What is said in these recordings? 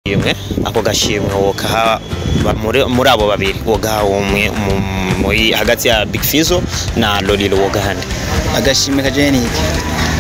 Imwe ako gashimwe wokaha muri abo babiri, wogaha umwe muri hagati ya Big Fizzo na Lolilo, wogahande? Agashimwe kajanye n'iki?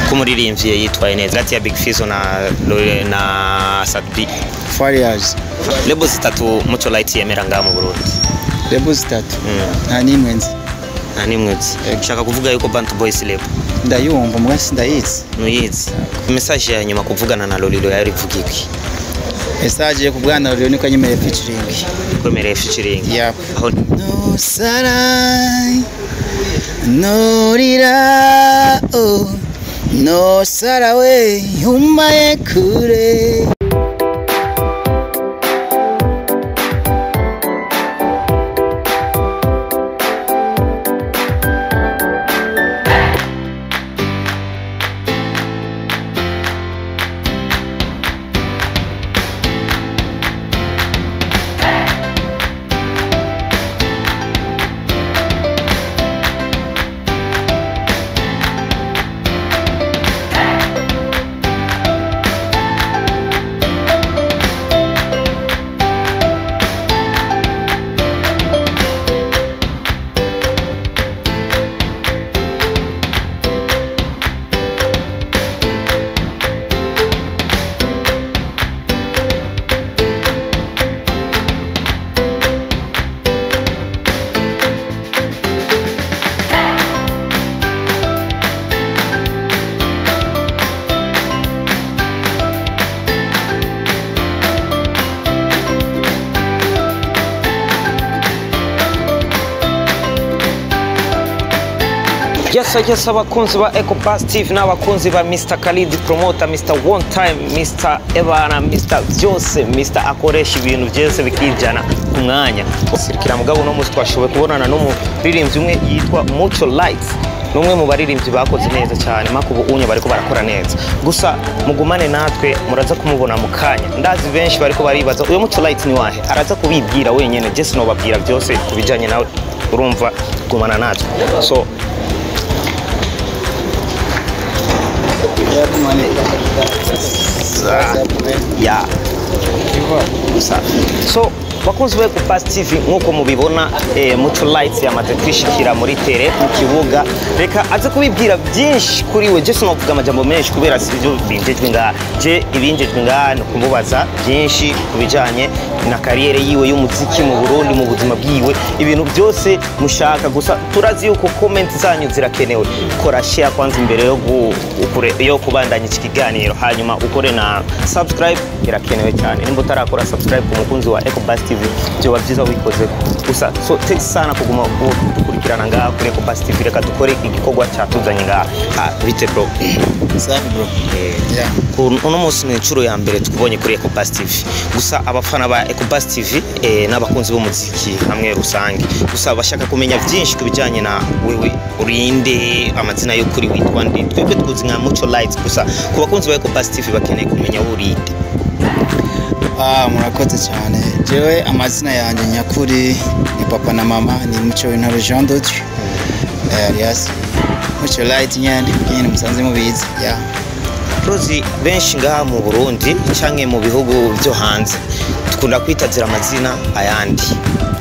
K'umuririmbyi yitwaye neza hagati ya Big Fizzo na Sat-B. Farious. Label zitatu Muco Light yemera ngaha mu Burundi? Label zitatu? Nta n'imwe nzi. Nta n'imwe nzi? Ushaka kuvuga yuko Bantu Boys label? Ndayumva, muga sindayizi. Nuyizi. Message ya nyuma kuvugana na Lolilo yari ivuga iki? Message yo kuvugana na Lolilo niko anyemereye featuring. Kwemereye featuring? Yep. Aho No sarai no rira, oh no sarawe umbaye kure. Yes, abakunzi ba Eco Bus TV n'abakunzi ba Mr. Khalid Promoter, Mr. One Time, Mr. Ebana, Mr. Byose, Mr. akoresha ibintu byose bikijana ku mwanya. Sirikira mugabo no musi twashoboye kubonana n'umuririmbyi umwe yitwa Muco Light. Numwe mu baririmbyi bakoze neza cyane makubu unye bariko barakora neza. Gusa mugumane natwe muraza kumubona mu kanya. Ndazi benshi bariko baribaza uyo Muco Light ni wahe? Araza kubibwira wenyene, je sinobabwira byose kubijanye nawe. Urumva, gumana natwe. So ya so bakunzi ba Eco Bus TV, nkuko mubibona, Muco Light yamaze kwishikira muri tere mu kibuga. Reka aze kubibwira byinshi kuri we. Je sinovuga amajambo menshi kubera sivyo binjejwe ngaha. Je ibinjejwe ngaha ni kumubaza byinshi kubijanye na kariyere yiwe y'umuziki mu Burundi, mu buzima bwiwe, ibintu byose mushaka. Gusa turazi yuko comment zanyu zirakenewe. Kora share kwanza imbere yo kubandanya iki kiganiro, hanyuma ukore na subscribe, irakenewe cyane. Nimba utarakora subscribe ku mukunzi wa Eco Bus TV, byoba byiza wikoze. Gusa so thanks sana kuguma dukurikirana ngaha kuri Eco Bus TV. Reka dukore igikorwa cyatuzanye ngaha. Bite bro? Safi bro. Yeah. Uno munsi ni inshuro ya mbere tukubonye kuri Eco Bus TV. Gusa abafana ba Eco Bus TV n'abakunzi b'umuziki hamwe rusange, gusa bashaka kumenya byinshi kubijanye na wewe. Urinde, amazina yo kuri witwa nde? Twebwe tukuzi nka Muco Light, gusa ku bakunzi ba Eco Bus TV bakeneye kumenya urinde. Murakoze cyane. Jewe amazina yanjye nyakuri ni papa na mama ni Muco Intore Jean de Dieu, alias Muco Light nyene nyene musanze mubizi. Yeah. Tuzi benshi ngaha mu Burundi canke mu bihugu byo hanze dukunda kwitazira amazina ayandi.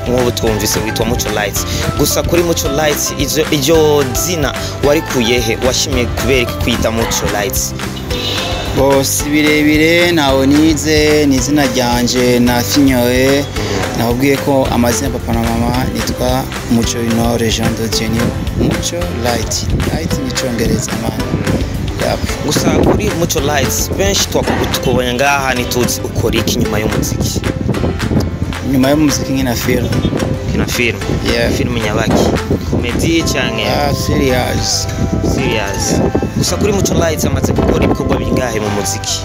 Nk'ubu twumvise witwa Muco Light. Gusa kuri Muco Light, iryo zina warikuye he? Washimye kubera iki kwita Muco Light? Bo si birebire, ntawe nize, ni izina ryanje nafinyoye. Nakubwiye ko amazina papa na mama nitwa Muco Intore Jean de Dieu, ni Muco Light. Light ni icongereza man. Yep. Gusa kuri Muco Light benshi tukubonye ngaha ntituzi ukora iki nyuma y'umuziki. Nyuma y'umuziki nkina film. Kina film? Yeah. Film nyabaki? Comedy canke? Serious. Serious. Yeah. Gusa kuri Muco Light amaze gukora ibikorwa bingahe mu muziki?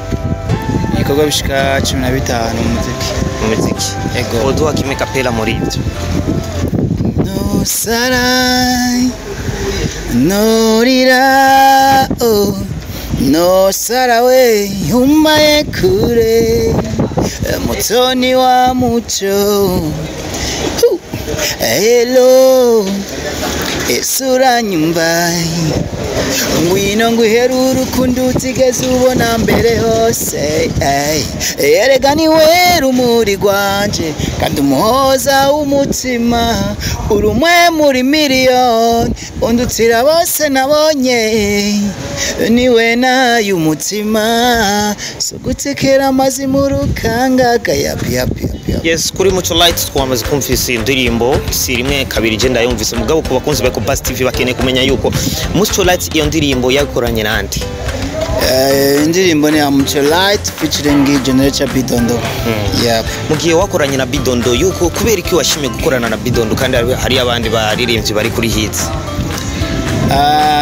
Ibikorwa bishika 15 mu muziki. Mu muziki. Ego. Oduha kimwe kapela muri ibyo. No sarai no rira, oh no sarawe umbaye kure, mutoni wa muco. Hello, isura nyumba. Ngwino nguhere urukundo utigeze ubona mbere hose, ey. Erega niwe rumuri rwanje kandi umuhoza w'umutima, uri umwe muri miliyoni undutira bose nabonye, niwe nayo umutima so gutekera amazi mu rukangaga. Yap yap yap yap. Yes, kuri Muco Light twamaze kumvisa indirimbo, si rimwe kabiri je ndayumvise, mugabo ku bakunzi ba Bas TV bakeneye kumenya yuko Muco Light iyo ndirimbo yakoranye nande? Indirimbo ni ya Muco Light featuring Generator Bidondo. Yep. Mu gihe wakoranye na Bidondo, yuko kubera iki washimye gukorana na Bidondo kandi hari abandi baririmbyi bari kuri hits?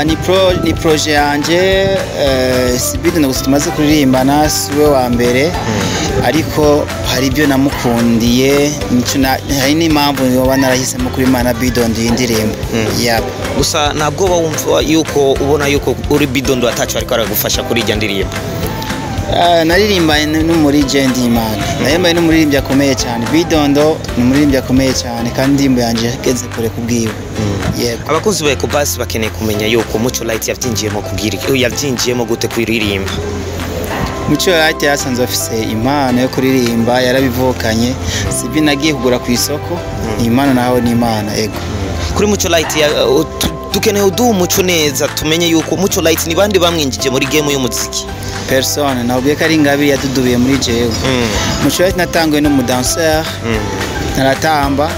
Ni projet yanje, si Bidondo gusa tumaze kuririmbana, si we wa mbere, ariko hari ibyo namukundiye, hari n'impamvu yoba narahisemo kuririmba Bidondo iyi ndirimbo. Yep. Gusa ntabwo wumva yuko ubona yuko uri Bidondo atacu ariko aragufasha kuri irya ndirimbo? Naririmbanye n'umuri Jendi Imana, naririmbanye n'umuririmbyi akomeye cyane. Bidondo ni umuririmbyi akomeye cyane kandi indirimbo yanjye yageze kure kubwiwe. Yego. Abakunzi ba Ecobus bakeneye kumenya yuko Muco Light yavyinjiyemo kugira yavyinjiyemo gute kuririmba? Muco Light yasanzwe afise impano yo kuririmba, yarabivukanye, sibyo nagiye kugura ku isoko, ni impano nawe ni impano. Yego. Kuri Muco Light dukeneye uduha umuco neza tumenye yuko Muco Light ni bande bamwinjije muri game y'umuziki. Personne, nabwiye ko ari ingabire yadudubiye muri jewe. Muco Light natanguye no mu danseur, naratamba,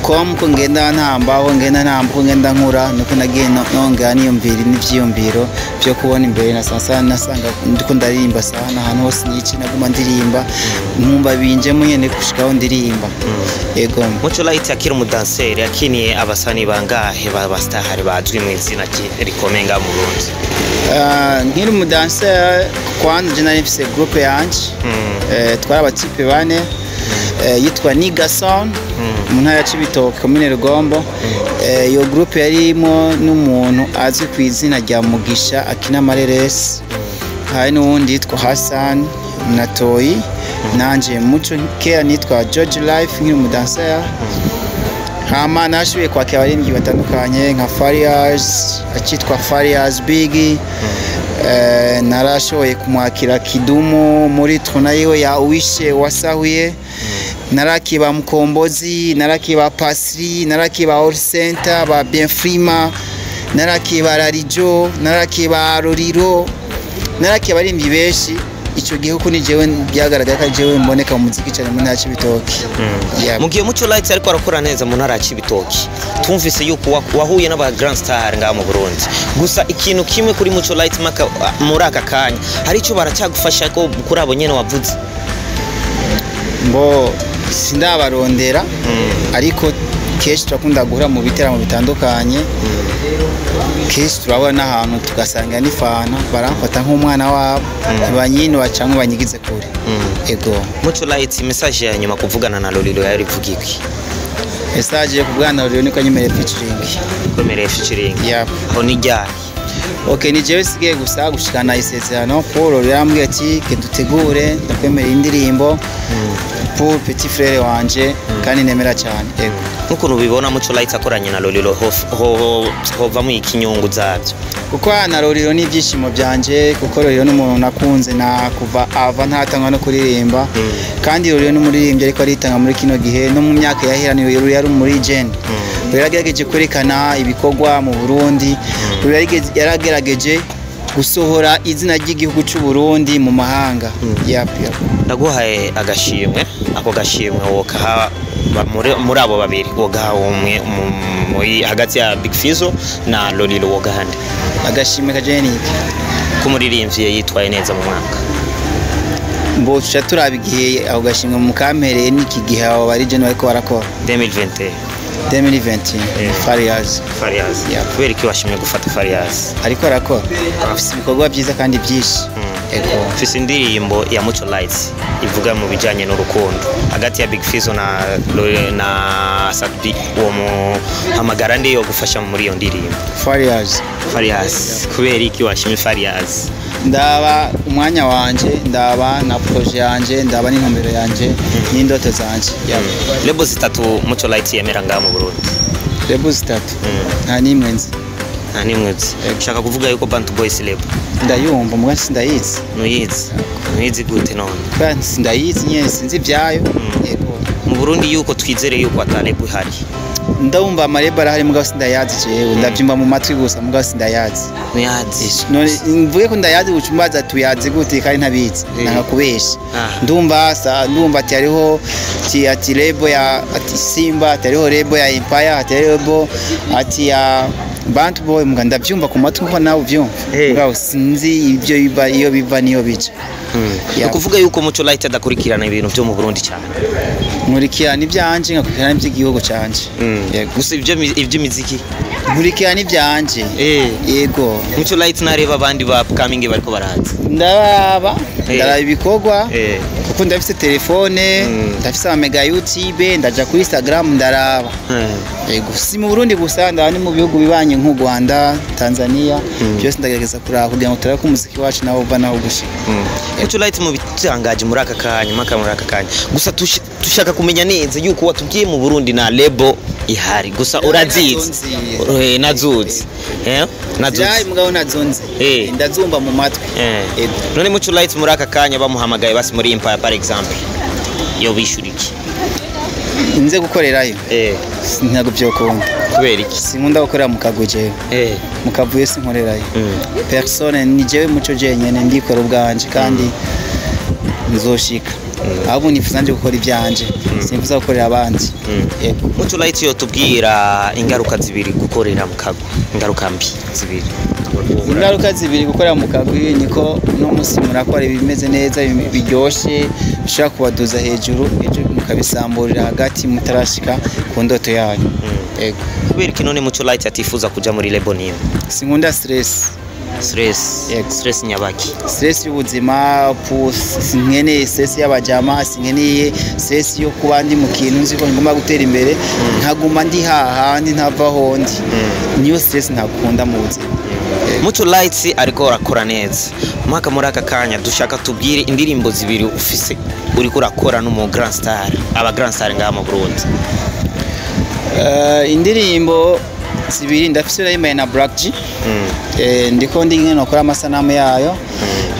ko ngenda ntamba, aho ngenda ntamba, ko ngenda nkura niko nagiye nongera niyumvira n'ivyiyumviro byo kubona imbere na sasa nasanga ndiko ndaririmba sana ahantu hose nici naguma ndirimba nkumva binjemo nyene gushikaho ndirimba. Yego. Muco Light akiri umudanseri akiniye abasani bangahe b'abastahari bazwi mu izina rikomeye ngaha mu Burundi? Nkiri umudanseri kwanza je nari mfise groupe yanje, twari abatipe bane, yitwa Nigason mu ntara ya Cibitoke, komine Rugombo. Iyo groupe yarimo n'umuntu azwi ku izina rya Mugisha akina Mareresi, hari n'uwundi yitwa Hassan Natoyi, nanje Muco kera nitwa George Life nkiri umudanseri. Hama nashoboye kwakira abaririmbyi batandukanye nka Farias akitwa Farias Big, narashoboye kumwakira Kidumu muri trona yiwe ya Uwishe wasahuye, narakiba Mukombozi, narakiba Pasri, narakiba All Center ba Bienfrima, narakiba Rarijo, narakiba Roriro, narakiba abaririmbyi benshi ico gihe kuko ni jewe byagaragara ko jewe mboneka mu muziki cyane mu ntara ya Cibitoke. Mu gihe Muco Light ariko arakora neza mu ntara ya Cibitoke, twumvise yuko wahuye n'aba grand star ngaha mu Burundi. Gusa ikintu kimwe kuri Muco Light muri aka kanya hari ico baracyagufasha ko kuri abo nyene wavuze? Mbo sindabarondera, ariko kenshi turakunda guhura mu biteramo bitandukanye, kenshi turabona n'ahantu tugasanga n'ifana, baramfata nk'umwana wabo, ntibanyinwa cyangwa banyigize kure. Ego. Muco Light, message ya nyuma kuvugana na Lolilo yari ivuga iki? Message yo kuvugana na Lolilo niko nyemereye featuring. Kwemereye featuring. Yep. Aho ni ryari? Okay, ni jewe sigiye gusa gushikana isezerano. Paul yarambwiye ati ke dutegure, ndakwemerera indirimbo pour petit frère wanje kandi nemera cyane. Ego. Nkuko ubibona Muco Light akoranye na Lolilo hovamo ikinyungu zabyo? Kuko na Lolilo ni ibyishimo byanje, kuko Lolilo ni umuntu nakunze na kuva ava ntatangwa no kuririmba, kandi Lolilo ni umuririmbyi ariko aritanga muri kino gihe no mu myaka yahera ni Lolilo yari muri gen. Lolilo yaragerageje kwerekana ibikorwa mu Burundi, Lolilo yaragerageje gusohora izina ry'igihugu cy'u Burundi mu mahanga. Yap yap. Ndaguhaye agashimwe, ako gashimwe wokaha muri abo babiri, wogaha umwe muri hagati ya Big Fizzo na Lolilo, wogaha nde? Agashimwe kajanye niki? Kumuririmbyi yitwaye neza mu mwaka. Mbo tuca turaba igihe ako gashimwe mukampereye n'iki gihe abo bari jene bariko barakora. 2021. 2021. Farias. Farias. Kubera iki washimye gufata Farias? Ariko arakora, afise ibikorwa byiza kandi byinshi. Ego. Mfise indirimbo ya Muco Light ivuga mu bijanye n'urukundo hagati ya Big Fizzo na Sadbi, uwo muhamagara ndi yo gufasha muri iyo ndirimbo? Farias. Farias. Kubera iki washimye Farias? Ndaba umwanya wanje, ndaba na projet yanje, ndaba n'intumbero yanje n'indoto zanje. Lebo zitatu Muco Light yemera ngaha mu Burundi? Lebo zitatu? Nta nimwe nzi. Nta nimwe uzi. Ushaka kuvuga yuko Bantu Boy si label? Ndayumva muga sindayizi. Ntuyizi? Ntuyizi gute none? Kubera sindayizi nyene, sinzi ibyayo. Yego. Mu Burundi yuko twizere yuko ata label ihari. Ndumva ama label arahari mugabo sindayazi jewe, ndavyumva mu matwi gusa mugabo sindayazi. Ntuyazi? None mvuge ko ndayazi ucumbaza tuyazi gute kandi ntabizi? Nanga kubesha. Ndumva sa ndumva ati hariho ati label ya ati Simba, ati hariho label ya Empire, ati hariho label ati ya Bantu Boy, muga ndavyumva ku matwi nkuko nawe uvyumva. Mugabo sinzi ibyo biva, iyo biva niyo bica. Ni ukuvuga yuko Muco Light adakurikirana ibintu byo mu Burundi cyane? Nkurikirana ibyanje, nkakurikirana iby'igihugu canje. Yego. Gusa ibyo iby'imiziki? Nkurikirana ibyanje. Yego. Muco Light nareba abandi ba upcoming bariko baraza? Ndaraba, ndaraba ibikorwa kuko ndafise telefone, ndafise ama mega YouTube, ndaja kuri Instagram ndaraba. Yego, si mu Burundi gusa, ndaba ni mu bihugu bibanye nk'u Rwanda, Tanzania, byose ndagerageza kuraba kugira ngo turabe ko umuziki wacu nawo uva nawo gushika. Muco Light, mu bitangaje muri aka kanya, maka muri aka kanya gusa tushaka kumenya neza yuko watubwiye mu Burundi na label ihari gusa urazizi? Nazuzi. Nazuzi. Zirahari mugabo nazonze. Ndazumva mu matwi. Yego. None Muco Light muri aka kanya bamuhamagaye basi muri Empire par exemple, yo bishura iki? Nze gukorerayo? Ntabwo byokunda. Kubera iki? Sinkunda gukorera mu kagwi jewe. Mu kavuyo sinkorerayo. Personne, ni jewe Muco jenyene, ndikora ubwanje kandi nzoshika. Ahubwo nifuza nje gukora ibyanje, sinifuza gukorera abandi. Yego. Muco Light yotubwira ingaruka zibiri gukorera mu kagwi, ingaruka mbi zibiri. Ingaruka zibiri gukorera mu kagwi niko no musi murakora ibimeze neza biryoshe bishobora kubaduza hejuru, ejo mukabisamburira hagati mutarashika ku ndoto yanyu. Yego. Kubera iki none Muco Light atifuza kuja muri label nimwe? Sinkunda stress. Stress? Yego. Stress nyabaki? Stress y'ubuzima, sinkeneye stress y'abajama, sinkeneye stress yo kuba ndi mu kintu nzi ko ngomba gutera imbere, nkaguma ndi hahandi ntavaho ndi. Niyo stress ntakunda mu buzima. Muco Light ariko arakora neza. Mwaka muri aka kanya dushaka tubwire indirimbo zibiri ufise uriko urakora n'umu grand star, aba grand star ngaha mu Burundi. Indirimbo zibiri ndafise nayimaye na Black G. Ndiko ndi nyene nokora amasanamu yayo.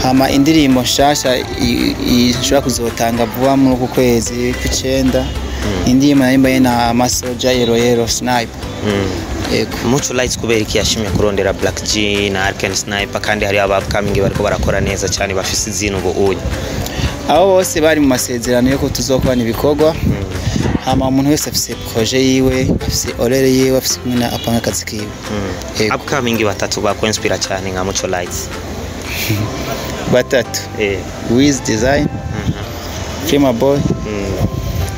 Hama indirimbo nshasha ishobora kuzotanga vuba muri uku kwezi kw'icenda. Indirimbo nayimbaye na Masoja Yero Yero Sniper. Yego. Muco Light kubera iki yashimye kurondera Black G na Arken Sniper kandi hari aba upcoming bariko barakora neza cyane bafise izina ubu unye? Abo bose bari mu masezerano yuko tuzokorana ibikorwa. Hama umuntu wese afise projet yiwe, afise horaire yiwe, afise kumwe na apanga akazi kiwe. Yego. Upcoming batatu bakwinspira cyane nka Muco Light? Batatu. Wiz Design, Prima Boy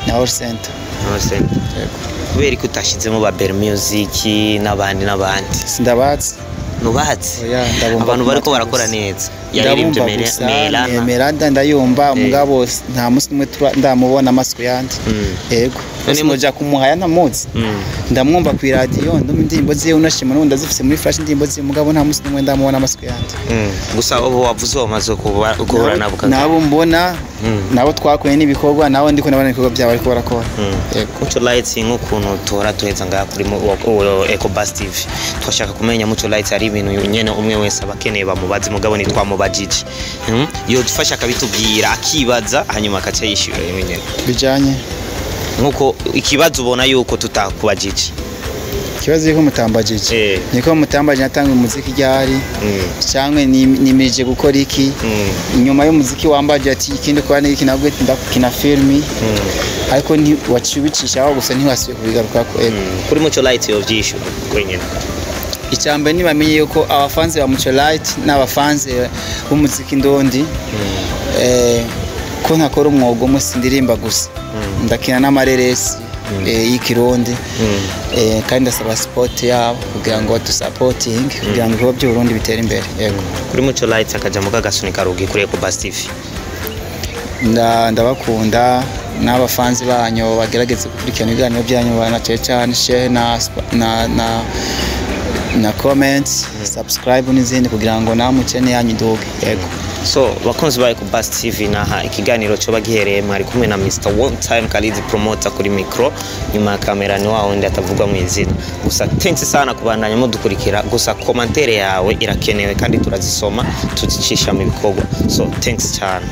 na All Center. All Center. Yego. Kubera ko utashizemo ba Bell Music n'abandi n'abandi? Sindabazi. Nubatse? Oya, ndabumva Abantu ku bariko matwi barakora gusa. neza yaririmbye. Ndabumva gusa. Melana. Merada ndayumva mugabo nta musi umwe ndamubona amaso yandi. Yego. None Sinoja kumuhaya ntamuzi. Ndamwumva ku iradiyo, ndumva indirimbo ziwe, unashima n'ubu ndazifise muri flash indirimbo ziwe, mugabo nta musi n'umwe ndamubona amaso yandi. Gusa ubu wavuze wamaze guhura nabo kangahe? Nabo mbona, nabo twakoranye n'ibikorwa, nabo ndiko ndabona ibikorwa byabo bariko barakora. Yego. Muco Light, nk'ukuntu tuhora duheza ngaha kuri Ecobus TV, twashaka kumenya Muco Light hari ibintu nyene umwe wese aba akeneye bamubaze mugabo ntitwamubajije. Yodufasha akabitubwira, akibaza hanyuma akaca yishyura yewe nyene. Bijanye? Nkuko ikibazo ubona yuko tutakubajije. Ikibazo yuko mutambajije? Niko mutambajije natanga umuziki ryari, cyangwa nimirije gukora iki inyuma y'umuziki. Wambaje ati ikindi ukora n'iki, nabwo ndakina filmi, ariko waciye ubicishaho gusa, ntiwasubiye kubigarukako. Yego. Kuri Muco Light yovyishyura kuri nyene. Icambere ntibamenye yuko abafanzi ba Muco Light n'abafanzi b'umuziki ndondi, ko ntakora umwuga umwe, sindirimba gusa, ndakina n'amareresi y'ikirundi, kandi ndasaba support yabo kugira ngo badusapotinge kugira ngo ibikorwa by'Uburundi bitere imbere. Yego. Kuri Muco Light akajambo k'agasunika rugi kuri Ecobus TV. Ndabakunda n'abafanzi banyu bagerageze gukurikirana ibiganiro byanyu na cyane cyane share na comment, subscribe n'izindi kugira ngo namwe channel yanyu iduge. Yego. So bakunzi bawe ku Bas TV, naha ikiganiro cyo bagihereye. Mwari kumwe na Mr One Time Kalizi Promoter kuri micro, nyuma ya kamera ni wa wundi atavugwa mu izina. Gusa thanks sana kubandanya mudukurikira. Gusa commentaire yawe irakenewe kandi turazisoma, tuzicisha mu bikorwa. So thanks cyane.